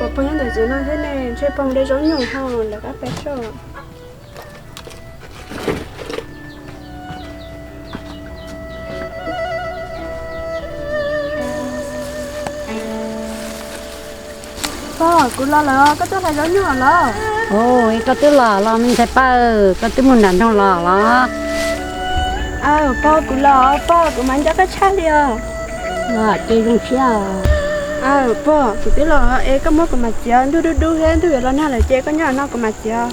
Pog nyob ntawm tsev no thiab ne, ntshe pog mus de zaub nyuj hau lawm, kab peb soj. Pog, kuv los lawm, koj twb hlais zaub nyuj los? Ua, koj twb los los me ntxhais Paj, koj twb mus nram nroog los los? Aw, pog, kuv los pog, kuv mas nco koj tshaj li os. Ces zoo siab. Aw, pog, kuv twb los es koj muab kuv mam txiav, ntuj dub dub thiab ntuj yuav los nag lawm ces koj nyob no kuv mam txiav.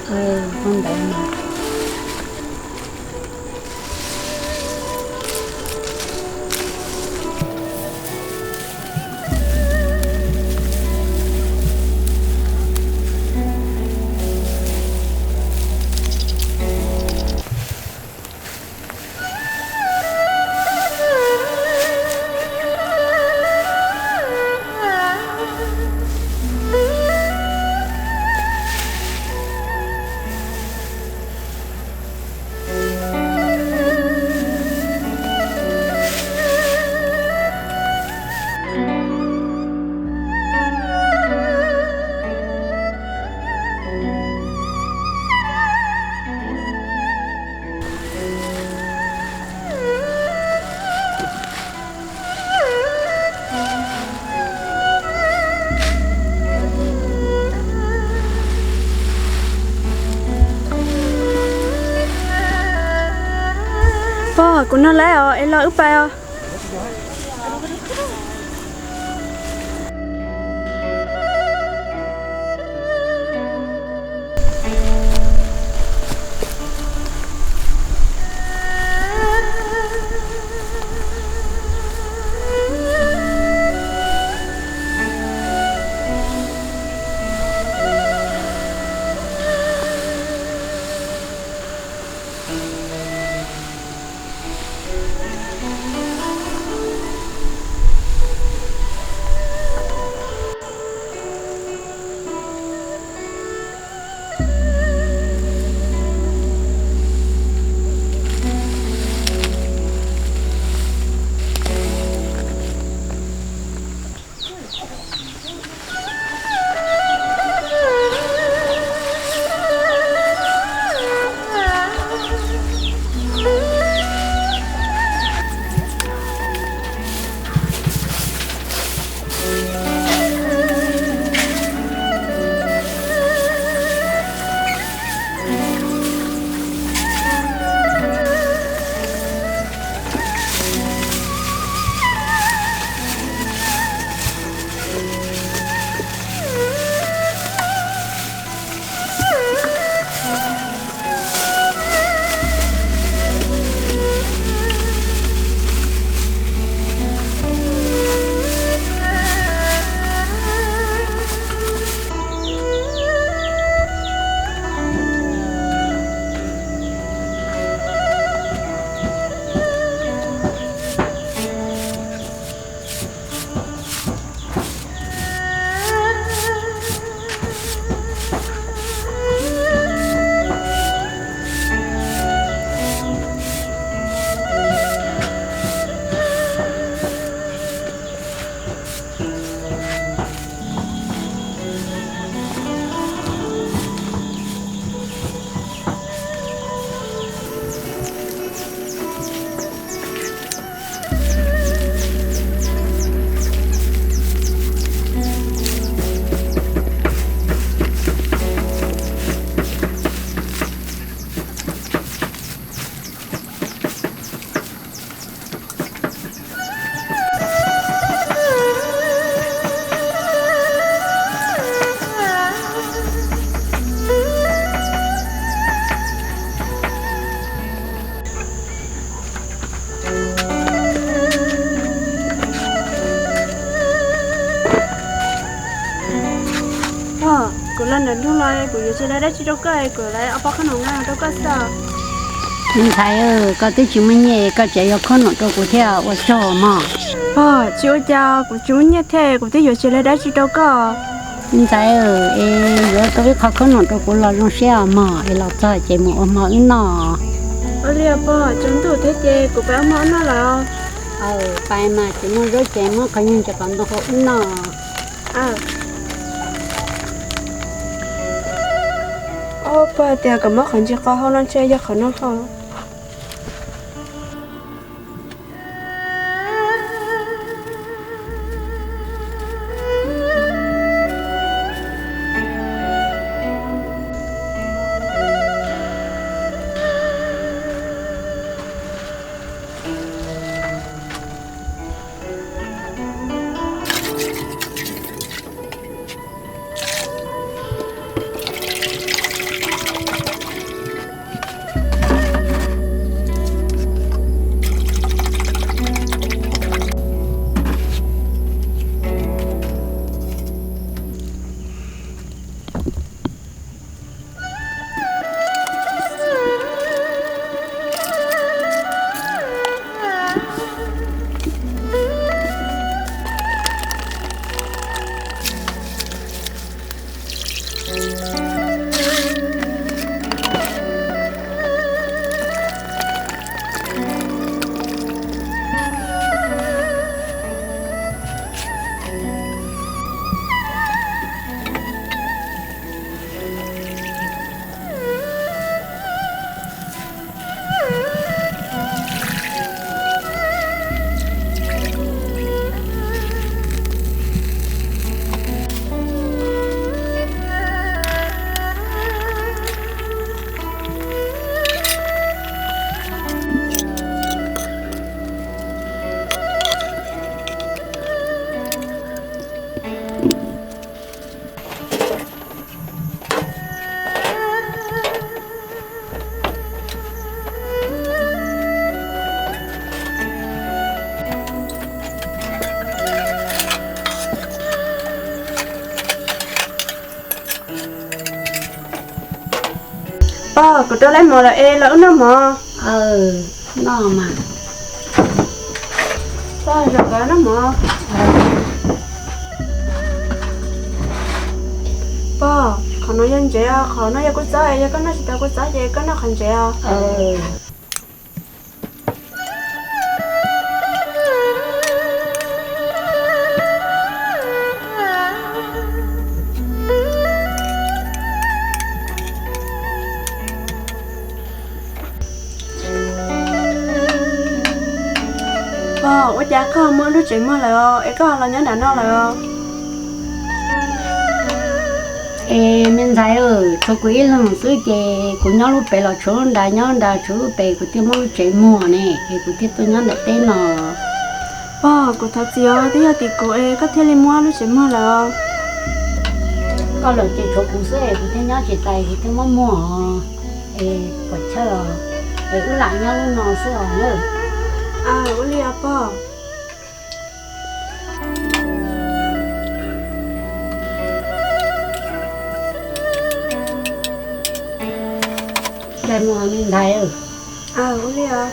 Pog, kuv noj lawm os, es los wb pais os. Pog, kuv los ntawm nroog los kuv yuav tsis hlais dab tsi rau koj, kuv hlais ob pob qhob noom nqa los rau koj xwb. Me ntxhais, koj twb tsis muaj nyiaj koj tseem yuav qhob noom rau kuv thiab, ua tsaug mog. Pog, tsis ua cas, kuv tsis muaj nyiaj thiab kuv twb yuav tsis hlais dab tsi rau koj. Me ntxhais, es yuav tau ib qho qhob noom rau kuv los zoo siab mog, es los txog ces mus ua hmo wb noj. Ua li pog, tsaus ntuj thiab ces kuv pais ua hmo wb noj lawm. Pais mas tsis muaj zaub ces muab qhov nyuag ntsis qos ntoo hau wb noj. Pog hais tias kom muab qhov ntsis qo hau no ntshe yog qhov no ho. Pog, kuv rau lawv mov lawm es los wb noj mov. Noj mas. Pog, zaum kawg noj mov. Pog, qhov no yog ntsev os, qhov no yog kua txob, yog koj noj tsis tau kua txob ces koj noj qhov ntsev os. Pog, ua cas koj muaj lub tsev muag lawm os, es koj los nyob nram no lawm os? Es me ntxhais, tshuav kuv ib leeg xwb ces kuv nyob lub pem los tshuav lub nrad, nyob lub nrad tshuav lub pem, kuv thiaj muaj lub tsev muag ne, es kuv thiaj tuaj nyob ntawm teb no. Pog, kuv thov txim os, twb yog tim kuv es koj thiaj li muaj lub tsev muag lawm os. Koj lawm ces tshuav kuv xwb es kuv thiaj nyob tsis taus, kuv thiaj muaj muag os. Es puas chawj os, es wb lam nyob lub no xwb os na. Ua li os pog. Mus me ntxhais. Ua li os.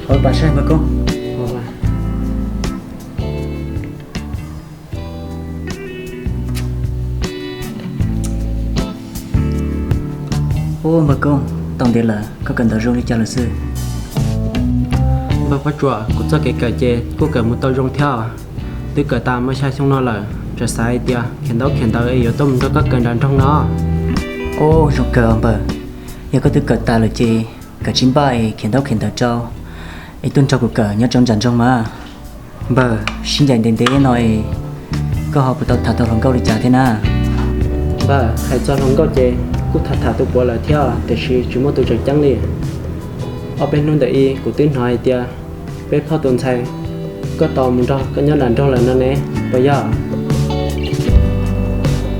Hauv pas saib npawg Koob. Ub, npawg Koob, tau ntev lawm, koj kawm ntawv zoo li cas lawm xwb? Npawg Pob Tsuas, kuv txoj kev kawm ces kuj kawm mus tau zoo thiab. Twb kawm tas muaj xya xyoo no lawm, tseem xav hais tias khiav ntaub khiav ntawv es yuav tuaj mus nrog koj kawm nram nroog no. Ub, zoo kawg npawg, yog koj twb kawm tas lawm ces kawm tsis npaj es khiav ntaub khiav ntawv rau, es tuaj nrog kuv kawm nyob rau nram nroog mas. Npawg, sib ncaim ntev ntev no es koj ho puas tau tham tau hluas nkauj li cas thiab na? Npawg, hais txog hluas nkauj ces kuj tham tham tus puav lawm thiab tiam sis tsis muaj tus tseem ceeb li. Ob peb hnub ntawm i kuv twb hnov hais tias peb phauj tus ntxhais koj tos mus nrog koj nyob nram nroog lawm no ne, puas yog?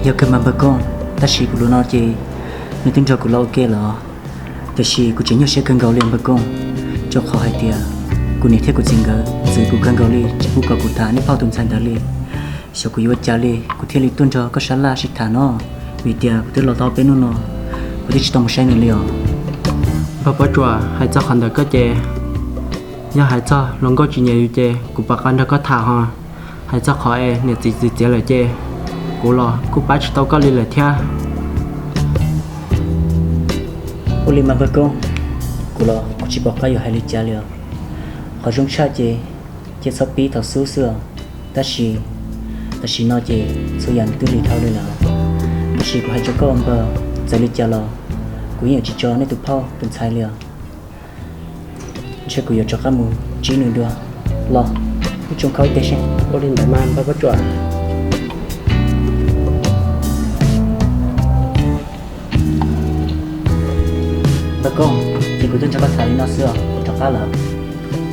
Yog kawg mas npawg Koob, tab sis kuv lus no ces nws twb nrog kuv los ua ke lawm, tiam sis kuv tseem nyuaj siab kawg nkaus li npawg Koob, rau qhov hais tias Kuv niam thiab kuv txiv nkawd txwv kuv kawg nkaus li, tsis pub kom kuv tham nej phauj tus ntxhais ntawd li. Xyov kuv yuav ua cas li kuv thiaj li tuaj nrog koj sab laj sib tham no, vim tias kuv twb los tau peb hnub no, kuv twb tsis tau mus saib nws li os. Npawg Pob Tsuas, hais txog qhov ntawd koj ces, yog hais txog hluas nkauj tsis nyiam yus ces kuv pom qab nrog koj tham ho. Hais txog qhov es niam txiv txwv txiav lawm ces kuv los kuj pab tsis tau koj li lawm thiab. Ua li mas npawg Koob, kuv los kuv tsis pom qab yuav hais li cas li os. Qhov zoo tshaj ces cia txhob pib thaum xub xwb os. Tab sis tam sim no ces txhua yam nws twb lig dhau li lawm. Tab sis kuv hais rau koj ua npawg, txawm li cas los kuv yeej yuav tsis tso nej tus phauj tus ntxhais li os. Ntshe kuv yuav rov qab mus ntsib nws dua. Los, wb tsoo khob ib teg seb. Ua li ntawd mas npawg Pob Tsuas. Npawg Koob, ces kuv twb nrog koj tham li no xwb os, kuv rov qab lawm.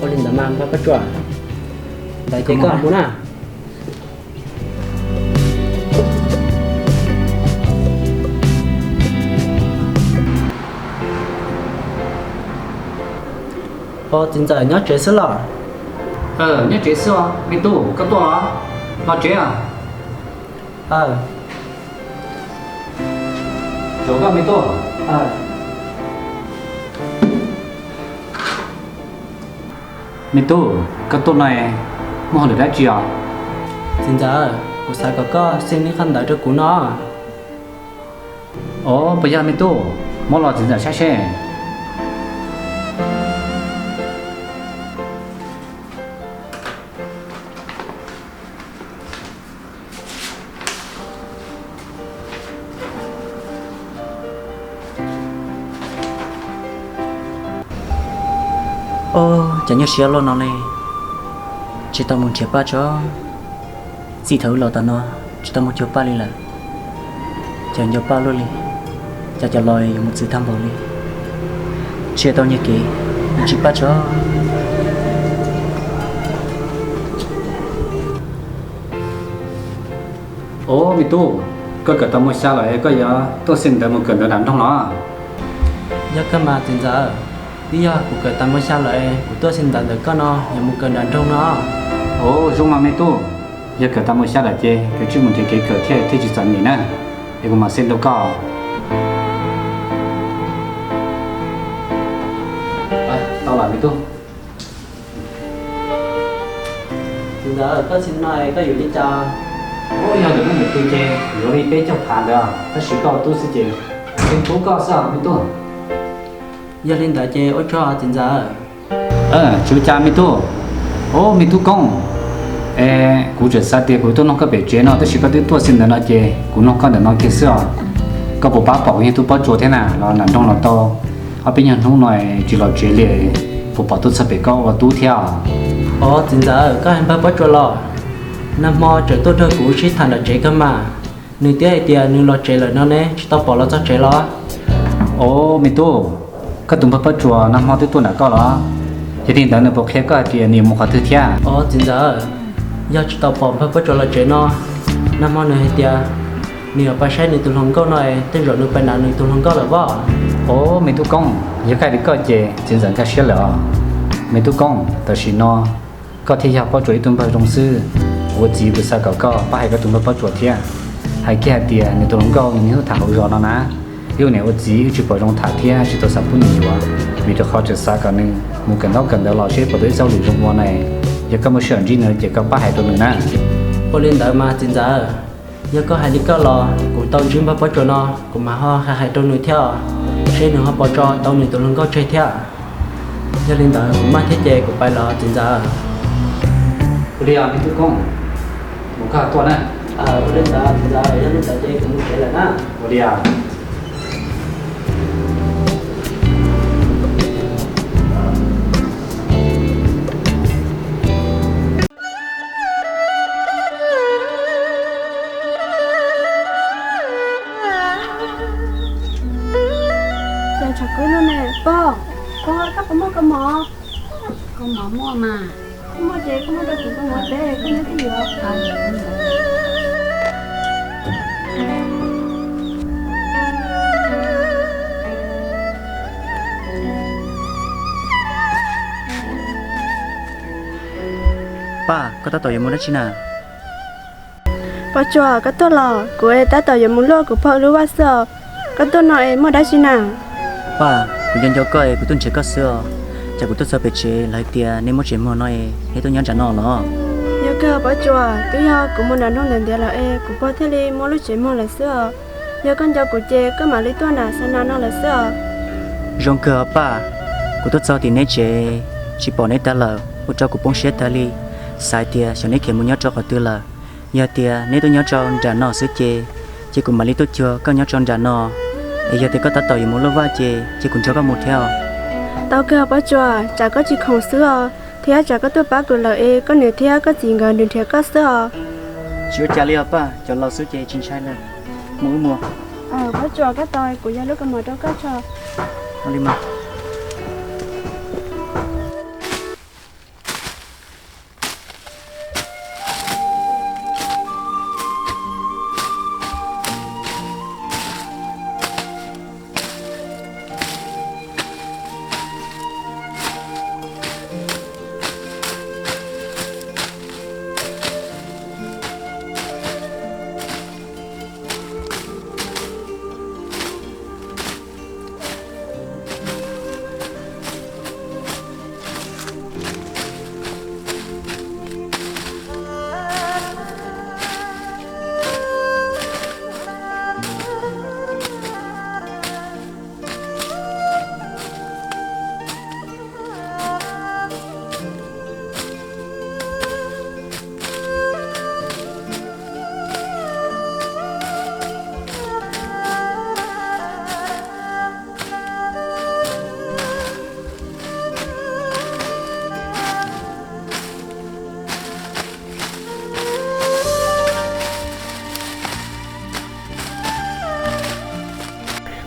Ua li ntawd mas npawg Pob Tsuas, ntawd ces koj mus na. Os, txiv ntxawm nyob tsev xwb los? Nyob tsev xwb os, me tub, koj tuaj los? Los tsev os. Aws, me tub. Me tub, koj tuaj no muaj hauj lwm dab tsi os? Txiv ntxawm, kuv xav kom koj xeem ib qhov ntawv rau kuv no. Os, puas yog me tub? Muab los txiv ntxawm saib seb. Os, cas nyuaj siab luaj no ne, tsis tau mus nrhiav Paj tso. Txij thaum wb los tas no tsis tau mus cuag Paj li lawm. Cas nco Paj luaj li, cas cov los yuav mus txwv tag npaum li. Tsis tau nyiag kev mus ntsib Paj tso. Os, me tub, koj kawm tau muaj xya lawm es koj yuav tuaj xeem ntawv mus kawm ntawv nram nroog los? Yog kawg mas txiv ntxawm, twb yog kuv kawm tau muaj xya lawm es kuv tuaj xeem ntawv ntawm koj no yuav mus kawm nram nroog no. Os, zoo mas me tub, yog kawm tau muaj xya lawm ces koj tsij mus nrhiav kev kawm thiaj thiaj tsis txom nyem na, es kuv mam xeem rau koj. Tau lawm me tub. Txiv ntxawm, koj xeem no koj yuav li cas? Yog ntawm koj ntawm twg ces yuav li peb caug phav ntawd, tab sis koj ua tub xwb ces xeem pub koj xwb me tub. Yog li ntawd ces ua tsaug txiv ntxawm. Tsis ua cas me tub. Os, me tub Koob, es kuv tseem xav tias kuv tuaj nug koj pem tsev no tab sis koj twb tuaj xeem ntawv no ces kuv nug koj ntawm no kiag xwb os. Koj puas pab pom kuv yawg tub Pob Tsuas thiab na? Los nram nroog los tau ob peb nyuag hnub no tsis los tsev li, puas pom tuaj txog pem koj ua tub thiab? Os txiv ntxawm, koj hais npawg Pob Tsuas los? Nag hmo tseem tuaj nrog kuv sib tham nram tsev kawg mas. Nws twb hais tias nws los tsev lawm no ne, tsis tau pom los txog tsev los? Os me tub, koj tus npawg Pob Tsuas nag hmo twb tuaj nram koj los? Yog li ntawd nws puas qhia koj hais tias nws yuav mus qhov twg thiab? Os txiv ntxawm, yog tsis tau pom npawg Pob Tsuas los tsev no, nag hmo nws hais tias nws yuav pais saib nws tus hluas nkauj no es tej zaum nws pais nram nws tus hluas nkauj lawm os. Os me tub Koob, yog koj hais li koj ces txiv ntxawm nkag siab lawm os. Me tub Koob, tam sim no koj thiaj yog Pob Tsuas ib tug npawg zoo xwb. Kuv ua txiv kuv xav kom koj pab hais koj tus npawg Pob Tsuas thiab, hais kiag hais tias nws tus hluas nkauj nws niaj hnub tham hauv zos no na. Wb ua niam ua txiv wb tsis pom zoo tham thiab tsis tau xav pub nws yuav, vim rau qhov tseem xav kom nws mus kawm ntaub kawm ntawv los seb puas tau ib txoj hauj lwm zoo ua na. Yog koj muaj sij hawm ntsib nws ces koj pab hais rau nws na. Ua li ntawd mas txiv ntxawm, yog koj hais li koj los kuv tau ntsib npawg Pob Tsuas no kuv mam ho hais hais rau nws thiab os, seb nws ho puas tso tau nws tus hluas nkauj tseg thiab. Yog li ntawd kuv maj thiab ces kuv pais los txiv ntxawm. Ua li os me tub Koob, mus koj tuaj na. Ua li ntawd txiv ntxawm, yog li ntawd ces kuv mus tsev lawm na. Ua li os. Cas tshav kub luaj ne pog, koj puas muaj kaus mom? Kaus mom muaj mas. Koj muaj ces koj muab rau kuv kaus mom teb, koj muab twb yuav. Paj, koj tab tom yuav mus dab tsi na? Poj Tsuas, koj tuaj los? Kuv es tab tom yuav mus luaj kuv pog lub vaj xwb os. Koj tuaj no es muaj dab tsi na? Paj, kuv nco nco koj es kuv tuaj nrhiav koj xwb os. Cas kuv tuaj txog pem tsev lawv hais tias nej muab tsev muag no es nej tuaj nyob nram no los? Yog kawg Poj Tsuas, twb yog kuv mus nram nroog ntawd ntiav lawm es kuv pog thiaj li muab lub tsev muag lawm xwb os. Yog koj nco kuv ces koj mam li tuaj nram xa nas no lawm xwb os. Zoo kawg os Paj, kuv tuaj txog tim neb tsev tsis pom neb tag lawm ua rau kuv poob siab tag li. Xav hais tias xyov neb khiav mus nyob rau qhov twg lawm. Yog tias neb tuaj nyob rau nram no xwb ces, ces kuv mam li tuaj cuag koj nyob rau nram no. Es yog tias koj tab tom yuav mus luaj vaj ces, ces kuv nrog koj mus thiab os. Tau kawg Poj Tsuas, tsam koj tsis khoom xwb os, thiab tsam koj tuaj pab kuv lawm es koj niam thiab koj txiv nkawd nrhiav nrhiav koj xwb os. Tsis ua cas li os Paj, cov laus xwb ces tsis ntshai li. Mus wb mus. Poj Tsuas, koj tos kuv yog lub kaus mom rau koj tso. Ua li mas.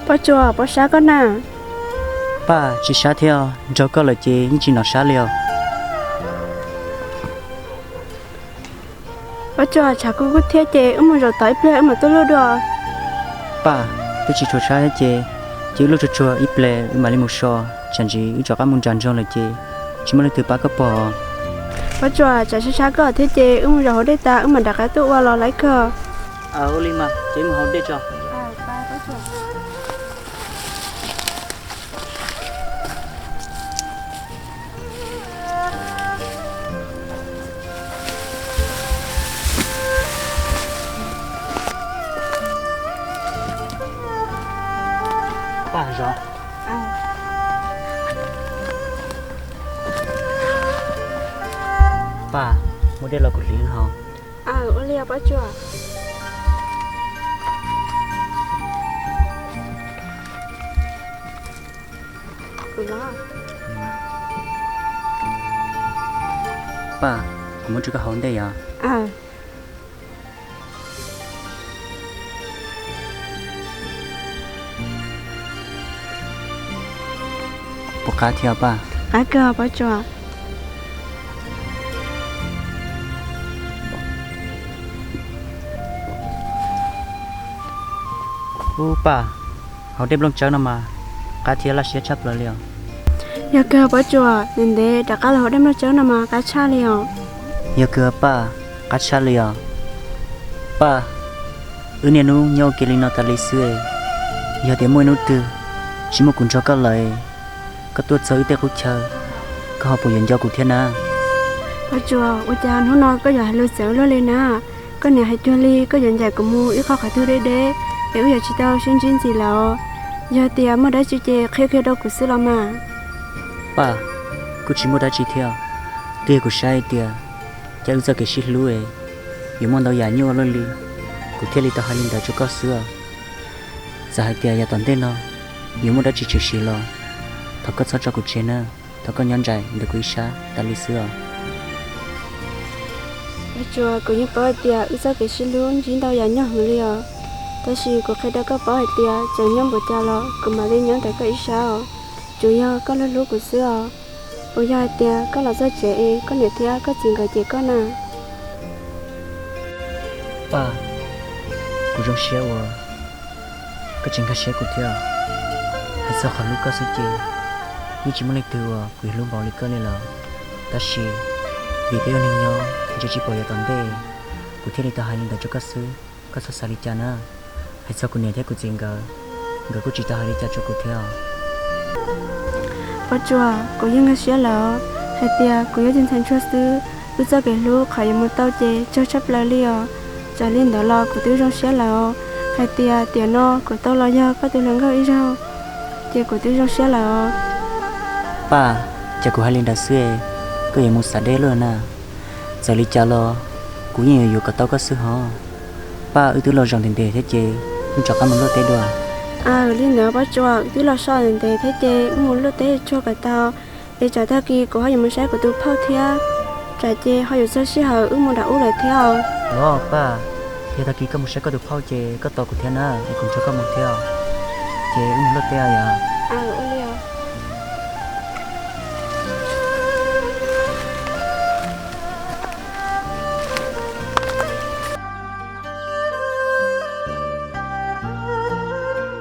Poj Tsuas, puas sab koj na? Paj, tsis sab thiab, nrog koj lawm ces yeej tsis hnov sab li os. Poj Tsuas, tshav kub kub thiab ces wb mus zaum tod ib pliag wb mam tuaj luaj dua. Paj, twb tsis tshua sab thiab ces, ces wb luaj tsuag tsuag ib pliag wb mam li mus so, tsam ntsis wb rov qab mus nram nroog lawm ces tsis muaj leej twg pab koj pog. Poj Tsuas, tsam sab sab koj thiab ces wb mus zaum hauv dej tas wb mam rov qab tuaj ua los laiv kawg. Ua li mas ces wb mus hauv dej tso. Paj, zov. Paj, muab dej los kuv hliv haus. Ua li Poj Tsuas. Paj, kuv muab rau koj haus ntej yom. Puas qab thiab Paj? Qab kawg Poj Tsuas. Ub Paj, haus dej nplooj tsawb no mas qab thiab laj siab tshaj plaws li os. Yog kawg Poj Tsuas, ntev ntev rov qab los haus dej nplooj tsawb no mas qab tshaj li os. Yog kawg Paj, qab tshaj li os. Paj, wb niaj hnub nyob ua ke li no tas li xwb, yog tias muaj ib hnub twg tsis muaj kuv nrog koj lawm, koj tuaj txog wb tej qub chaw, koj ho puas yuav nco kuv thiab na? Poj Tsuas, ua cas hnub no koj yuav hais lus txawv luaj li na? Koj niam hais cuag li koj yuav ncaim kuv mus ib qho qhov twg deb deb, es wb yuav tsis tau sib ntsib ntxiv lawm. Yog tias muaj dab tsi ces qhia qhia rau kuv xwb los mas. Paj, kuj tsis muaj dab tsi thiab. Twb yog kuv saib hais tias, cas wb txoj kev sib hlub es yuav muaj ntau yam nyuaj luaj li, kuv thiaj li tau hais li ntawd rau koj xwb os. Txawm hais tias yav tom ntej no yuav muaj dab tsi tshwm sim los, thov koj txhob tso kuv tseg na, thov koj nyob nraim ntawm kuv ib sab tas li xwb os. Poj Tsuas, kuv yeej paub hais tias wb txoj kev sib hlub ntsib ntau yam nyuaj heev li os, tab sis kuv qhia rau koj paub hais tias txawm nyob npaum cas los kuv mam li nyob ntawm koj ib sab os. Tsuas yog koj hlub hlub kuv xwb os. Puas yog hais tias koj los txog tsev es koj niam thiab koj txiv nkawd cem koj na? Paj, kuv zoo siab uas koj tsis nkag siab kuv thiab. Hais txog qhov hlub koj xwb ces yeej tsis muaj leej twg uas kuv hlub npaum li koj li lawm. Tab sis Vim peb ua neeg nyob ntshe tsis pom yav tom ntej, kuv thiaj li tau hais li ntawd rau koj xwb. Koj txhob xav li cas na. Hais txog kuv niam thiab kuv txiv nkawd, nkawd kuj tsis tau hais li cas rau kuv thiab. Pob Tsuas, kuv yeej nkag siab lawm os, hais tias kuv yog tib ntxhais ntsuag xwb, wb txoj kev hlub qhov yuav mus tau ces tsawg tshaj plaws li os. Txawm li ntawd los kuv twb zoo siab lawm os, hais tias tiam no kuv tau los yog koj tus hluas nkauj ib zaug, ces kuv twb zoo siab lawm os. Paj, ces kuv hais li ntawd xwb, koj yuav mus xav deb luaj na. Txawm li cas los kuv yeej yuav yuav kom tau koj xwb hov. Paj, wb twb los zaum ntev ntev thiab ces wb rov qab mus luaj teb dua. Aws, li ntawd Pob Tsuas, wb twb los so ntev ntev thiab ces wb mus luaj teb tsuag kom tau, es tsam tag kis kuv ho yuav mus saib kuv tus phauj thiab, tsam ces ho yuav txog sij hawm wb mus nram ub lawm thiab os. Los Paj, yog tag kis koj mus saib koj tus phauj ces koj tos kuv thiab na, es kuv nrog koj mus thiab, ces wb mus luaj teb yom.